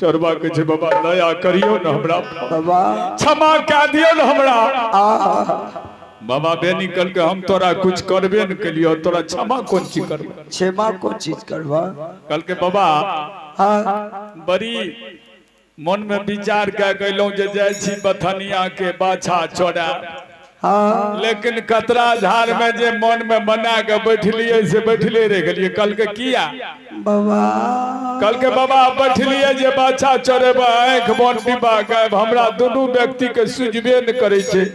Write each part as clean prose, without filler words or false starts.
चोरबा कहै छै बाबा दया करियौ ने हमरा बाबा क्षमा कए दियौ ने हमरा आ बाबा बेनी कहलकै हम तोरा कुछ करबे ने केलियौ तोरा क्षमा कोन चीज करबै क्षमा कोन चीज करबा कहलकै बाबा हाँ बड़ी मन में विचार कए के अयलहुँ जे जाइ छी बथनिया के बाछा चोरा हाँ लेकिन कतरा झाड़ में जे मन में बना के बैठलिए से बैठले रह गेलिए कहलकै किया बाबा कहलकै बाबा बैठलिए जे बाछा चोरेबा आँखि बन डिब्बा गायब हमरा दुनू व्यक्ति के सुझबे ने करै छै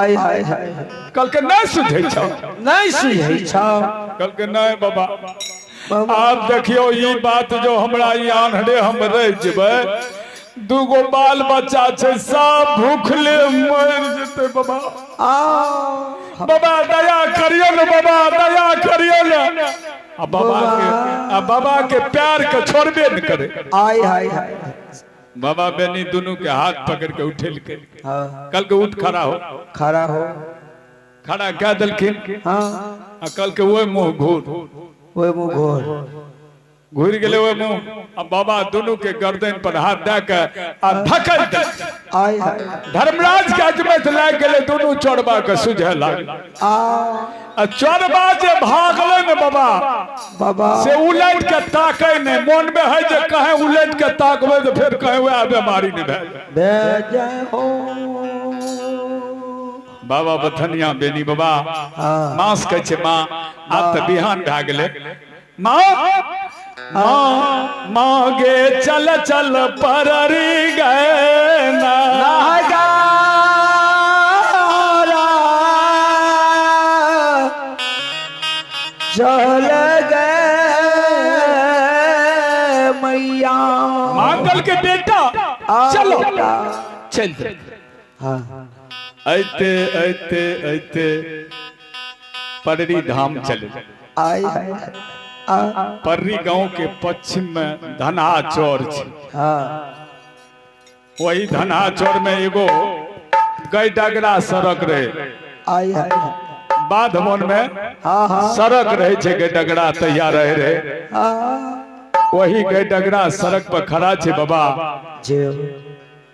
आय हाय हाय कहलकै नहि सुझै छौ नहीं सुझै छौ कहलकै नहि बाबा बाबा आब देखियौ ई बात जो हमरा ई आन्हरे हम रहि जेबै दूगो बाल बच्चा छै सब भूखले मरि जेतै बाबा आ बाबा दया करियौ ने बाबा दया करियौ ने आ बाबा के आ बाबा के प्यार के छोड़बे ने करे आय हाय हाय बाबा बेनी दुनू के हाथ पकड़ के उठेलकै हाँ कल के उठ खड़ा हो खड़ा हो खड़ा कए देलखिन हाँ आ कल के ओहि मुँह घूर ओहि मुँह घोर घुरि गेलै ओहि मुँह आ बाबा दुनू के गर्दन पर हाथ दए के आ धकल देलखिन। आय हाय धर्मराज के अजमैत लागि गेलै दुनू चोरबा के सुझे लागल आ आ चोरबा जे भागलै ने बाबा बाबा से उलटि के ताकै नहि मन मे है जे कहें उलटि के ताकबै तऽ फेर कहें वएह बेमारी नहि भए जाय भेजय हो बाबा बथनिया बेनी बाबा हाँ। मास कहै छै माँ आब तऽ बिहान भए गेलै माँ माँ माँ गे चल चल पररी गए ना चल गए मैया मांगल के बेटा चलो चल दे हाँ ऐते ऐते ऐते पररी धाम चले आय हाय आ पररी गांव के पश्चिम में धनहा चौर छै हाँ वही धनहा चौर में एगो गैडगरा सड़क रहे आय हाय बाध वन में हाँ हाँ सड़क रहे छै गैडगरा तैयार रहे रहे हाँ वही गैडगरा सड़क पर खड़ा छै बाबा जे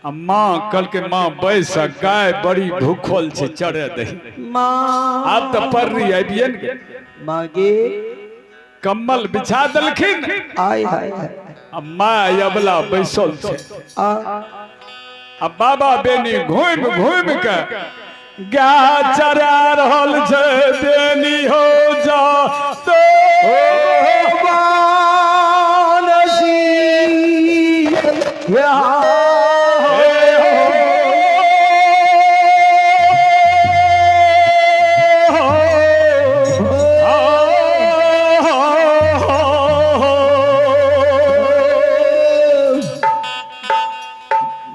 आ माँ कहलकै माँ बैस गाय बड़ी भूखल छै चढ़े दही माँ आब तऽ पररी आबिये ने गेल। मागे कम्बल बिछा देलखिन आय हाय हाय आ माँ अबला बैसल छै आ आ बाबा बेनी घुमि घुमि के गाय चरा रहल छै बेनी हो जा तो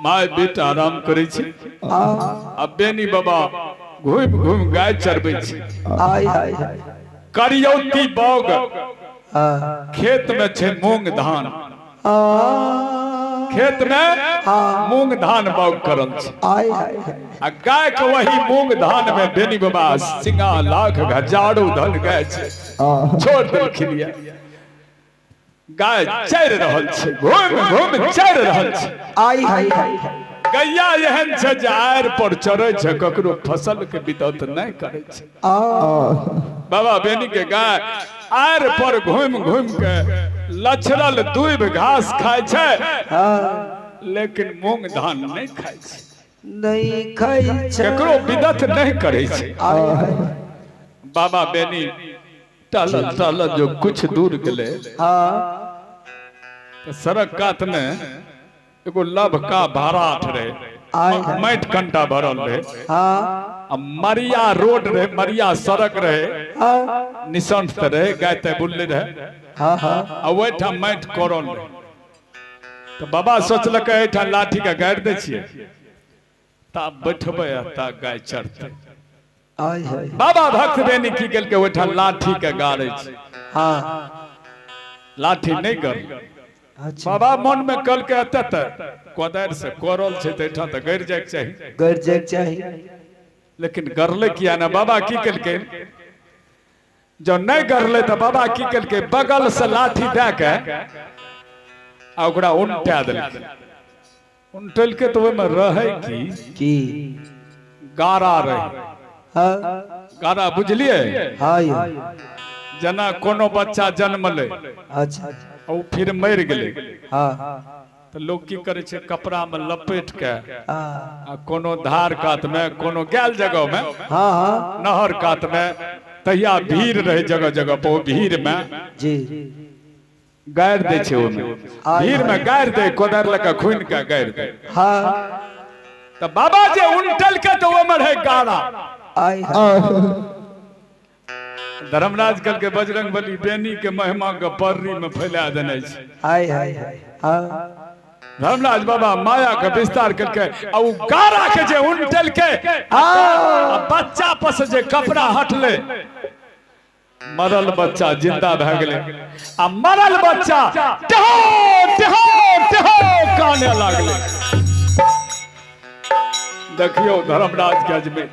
माय बेटा आराम करै छै आ बेनी बाबा घुमि घुमि गाय चरबै छै आय हाय हाय करियौती बाग आ खेत में छै मूंग धान आ खेत में मूंग धान बाग करल छै आय हाय हाय आ गाय के वही मूंग धान में बेनी बाबा सिंगा लाख हजारों धन गाय छै छोड़ देलखिन ये गाय चरि रहल छै घुमि घुमि चरि रहल छै आय हाय हाय गैया एहन छै जे आरि पर चढ़ै छै ककरो फसल के विदत नहि करै छै आ बाबा बेनी के गाय आरि पर घुमि घुमि के लछड़ल दूब घास खाय छै लेकिन मूंग धान नहि खाय छै नहीं खाइ छै ककरो विदत नहि करै छै आय हाय बाबा बेनी टहलत टहलत जो कुछ दूर गेलै हाँ तऽ सड़क कात में एगो लभका भाराठ रहे आय हाय माटि कंटा भरल रहे हाँ आ मरिया रोड रहे मरिया सड़क रहे हाँ निसंत तऽ रहे गाय ताय बुलले रहे हाँ हाँ आ ओहिठाम माटि करल रहे तऽ बाबा सोचलकै एहिठाम लाठी के गाड़ि दै छियै ता बैठबै आ ता गाय चढ़तै आय हाय बाबा भक्त बेनी की केलकै ओहिठाम लाठी के गाड़ै छै हाँ लाठी नहि गड़ल अच्छा बाबा मन में कहलकै एतऽ तऽ कोदारि से कोरल छै तऽ एहिठाम तऽ गड़ि जायके चाही गड़ जायके चाही लेकिन गड़लै किया ने बाबा की केलकै जब नहि गड़लै तऽ बाबा की केलकै बगल से लाठी दए के आ ओकरा उनटा देलकै। उनटलकै तऽ ओहिमे रहै की? की? गारा रहै। हाँ। गारा बुझलियै? हाँ यौ। जेना कोनो बच्चा जन्मलै। अच्छा। आ ओ फिर मरि गेलै। हाँ। तऽ लोक की करै छै, कपड़ा में लपेट के हाँ। आ कोनो धार कात में, कोनो गेल जगह में, हाँ हाँ। नहर कात में, तहिया भीड़ रहे जगह जगह पर, ओ भीड़ में जी गारि दै छै। ओहिमे भीड़ में गारि दै, कोदारि लऽ के खुनि के गारि दै। हाँ। तऽ बाबा जे उनटल के तऽ ओहिमे रहै गारा। आय हाय। धर्मराज कहलकै बजरंग बली बेनी के महिमा के पर्री में फैला देने छै। हाय हाय हाय। हाँ। धर्मराज बाबा माया के विस्तार करके आ उ गारा के जे उनटल के आ बच्चा पर से जे कपड़ा हटले, मरल बच्चा जिंदा भए गेलै। आ मरल बच्चा टेहो टेहो टेहो काने लागलै। देखियौ धर्मराज के अजमेर।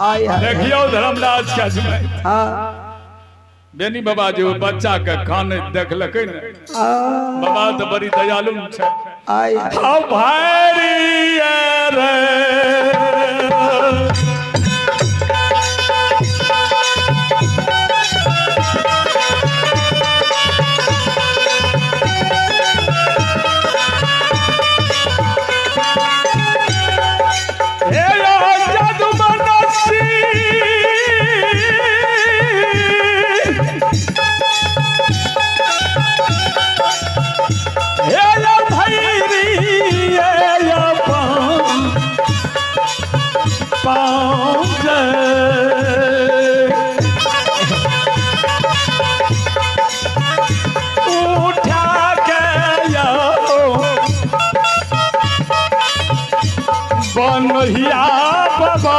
आय हाय। देखियौ धर्मराज के अजमेर। हाँ। बेनी बाबा जे ओ बच्चा के काने देखलकै ने, बाबा तऽ बड़ी दयालु छै। आय हाय। आओ भारी रे हे जादू मनसी, हे यो भैरी यो पाँव उठा के यो बनहिया बाबा,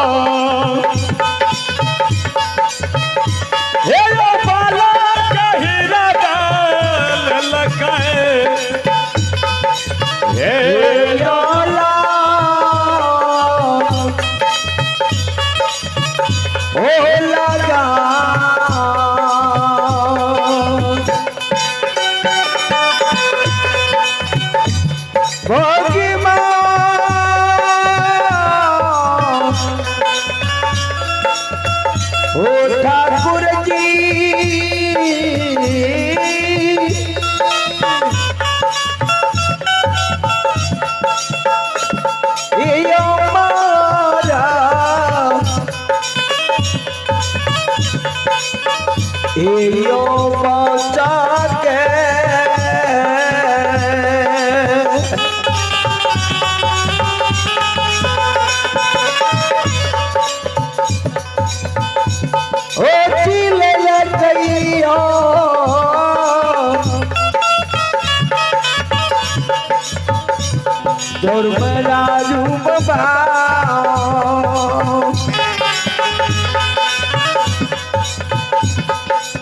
हे यो बाला कहिरा ललकै, हे यो ओ लगा भोगी माँ ओ ठाकुर जी, यो मारा यो बचा के ओ चिल गईयो धर्मराजू बाबा।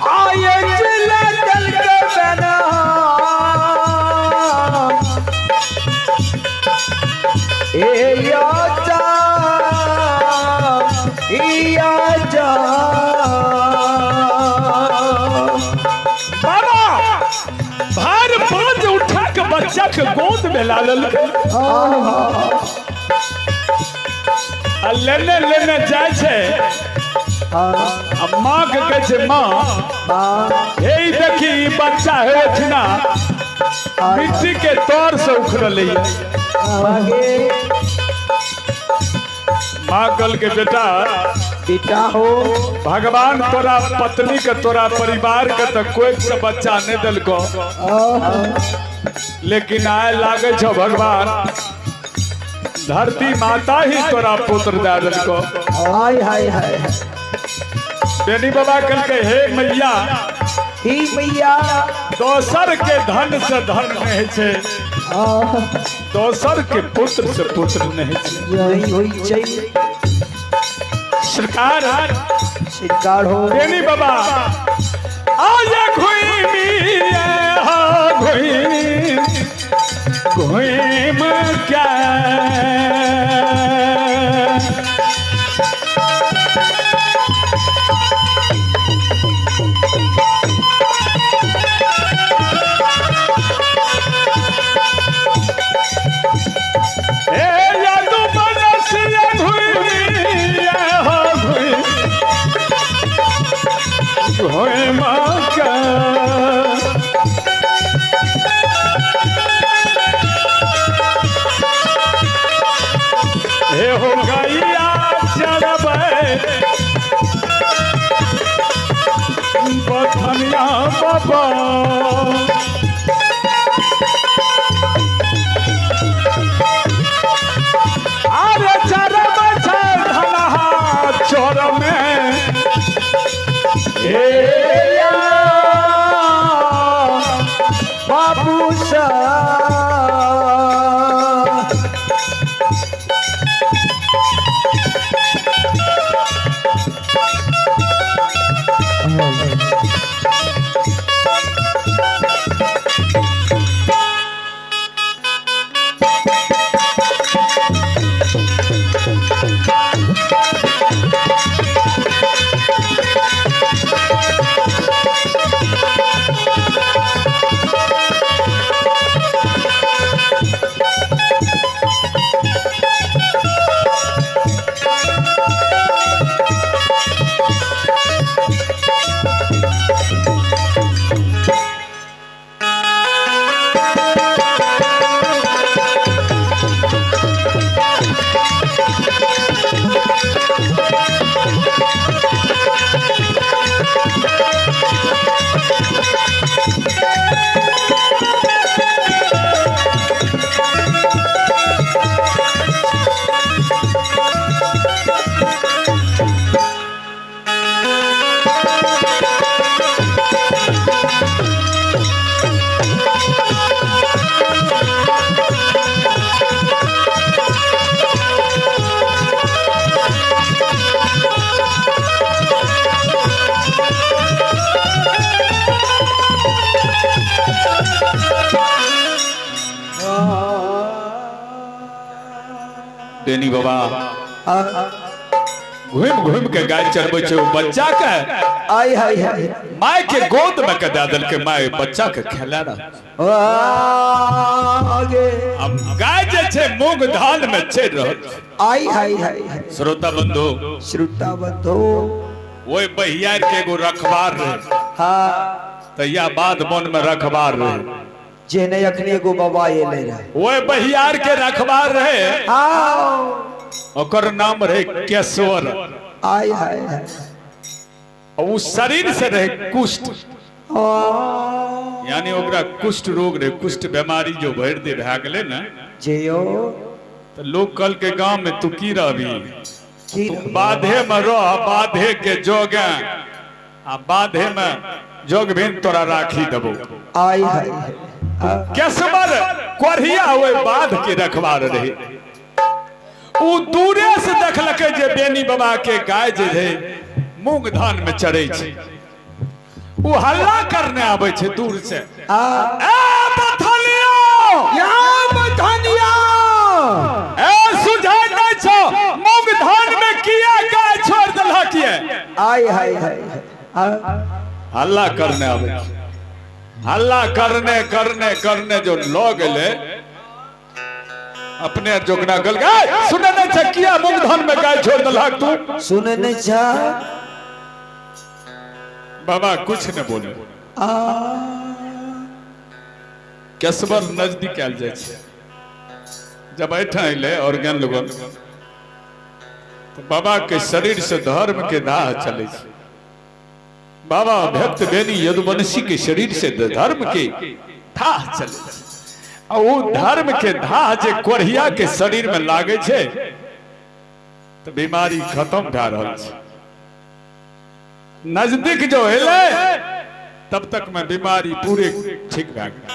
आये चिल दल के बना ए या जा या जा। बाबा भार पांच उठा के बच्चा के गोद में ला लेलकै आ लेने लेने जाइ छै आ माँ के कहै छै, माँ हे ई देखी, ई बच्चा है ओठिना मिट्टी के तौर से उखड़ल है। माँ कहलकै, बेटा, बेटा हो, भगवान तोरा पत्नी के तोरा परिवार के तऽ कोई से बच्चा नहीं देलको, लेकिन आय लागे छौ भगवान धरती माता ही तोरा पुत्र दे देलको। हाय हाय हाय। बेनी बाबा कहलकै, हे मैया, ही मैया, दोसर के धन से धन नहीं छै, दोसर के पुत्र से पुत्र नहीं छै। नहीं होई छै। सरकार सरकार हो। बेनी बाबा आज घुमी घुमी घुम क्या पर। अरे चरबै छै धनहा चोर में हे या बाबू सा। बेनी बाबा घुमि घुमि के गाय चरबै छै, ओ बच्चा के आय हाय हाय my के गोद में के दए देलकै, माय बच्चा के खेला रह। आगे अब गाय जे छै मूंग धान में चढ़ि रहल छै। आय हाय हाय हाय। श्रोता बंधु, श्रोता बंधु, ओहि बहियार के एगो रखबार रहे। हाँ, तहिया बाद वन में रखबार रहे, जेने अखनी एगो बाबा एले रहे। ओहि बहियार के रखबार रहे, हाँ, ओकर नाम रहे केशवर। आय हाय हाय। ओ शरीर से रहे कुष्ठ, यानी ओकरा कुष्ठ रोग रहे, कुष्ठ बीमारी जो भरि दे भए गेलै ने, जेयो तऽ लोग कल के गांव में तू की रहबी, की तू बाधे में रह, बाधे के जोग आ बाधे में जोग भी तोरा राखी देबो। आय हाय हाय। केशवर कोढ़िया ओहि बाध के रखवार रहे। उ दूरे से देखलकै जे बेनी बाबा के गाय जे रहे मूंग धान में चढ़ै छै। उ हल्ला करने आबै छै दूर से, आ ए बथलिया, या बथनिया, ए सुझाय नहि छौ, मूंग धान में किया गाय छोड़ देलक ये। आय हाय हाय। हल्ला करने आबै छै, हल्ला करने करने करने जो लोग एलै अपने जोगना गल गए, सुने नहीं छे किया मूंग धान में गाय छोड़ देलक तू, सुने नहीं छा। बाबा कुछ न बोले। आ केशवर नजदीक आयल जाइ छै। जब एठाम अयलै और ज्ञान लगल तऽ बाबा के शरीर से धर्म के दाह चलै छै। बाबा भक्त बेनी यदुवंशी के शरीर से धर्म के धाह चलै छै। आ ओ धर्म के धाह जे कोढ़िया के शरीर में लागै छै तऽ बीमारी खत्म भए रहल छै। नजदीक जो एलै तब तक में बीमारी पूरे ठीक भए गेल।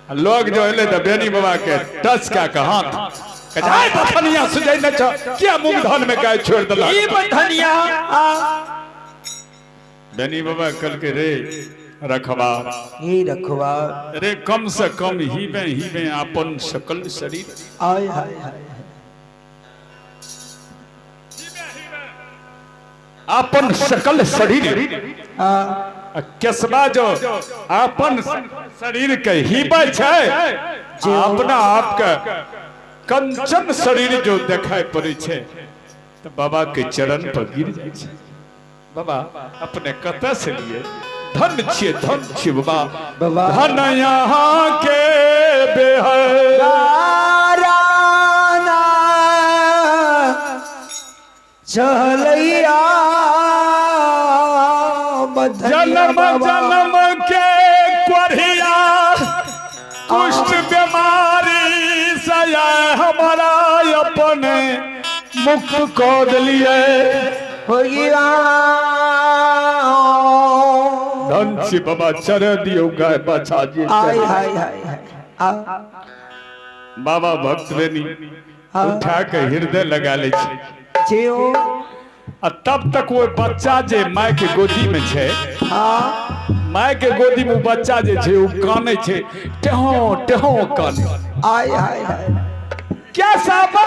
आ लोग जो एलै तऽ बेनी बाबा के टच कए के हाथ कहै छै, आइ बथनिया सुझै नहि छौ, किया मूंग धान में गाय छोड़ि देलक? ई बथनिया। बेनी बाबा कहलकै, रे रखबा, ही रखवा, रे कम से कम हीबे हीबे अपन सकल शरीर, आय हाय हाय, अपन सकल शरीर। केशवा जो अपन शरीर के हिबै छै, अपना आप के कंचन शरीर जो देखाई पड़ै छै तऽ बाबा के चरण पर गिर जाइ छै। बाबा अपने कतऽ से लिए, धन छियै, धन छियै बाबा, बाबा धन यहाँ के बेहद चलैया धनिया जन्म बाबा। जन्म के कोढ़िया कुष्ठ बीमारी सया हमारा अपने मुक्त कऽ देलिए। हो गया। धन छी बाबा, चढ़ दियौ गाय बछा जी। हाय हाय हाय हाय आ। बाबा भक्त बेनी उठा के हृदय लगा ले छै। जियो। आ तब तक वो बच्चा जे माय के गोदी में छै, माय के गोदी में उ बच्चा जे छै, ओ कानै छै, टेहो टेहो कानै। आय हाय हाय। क्या साबा।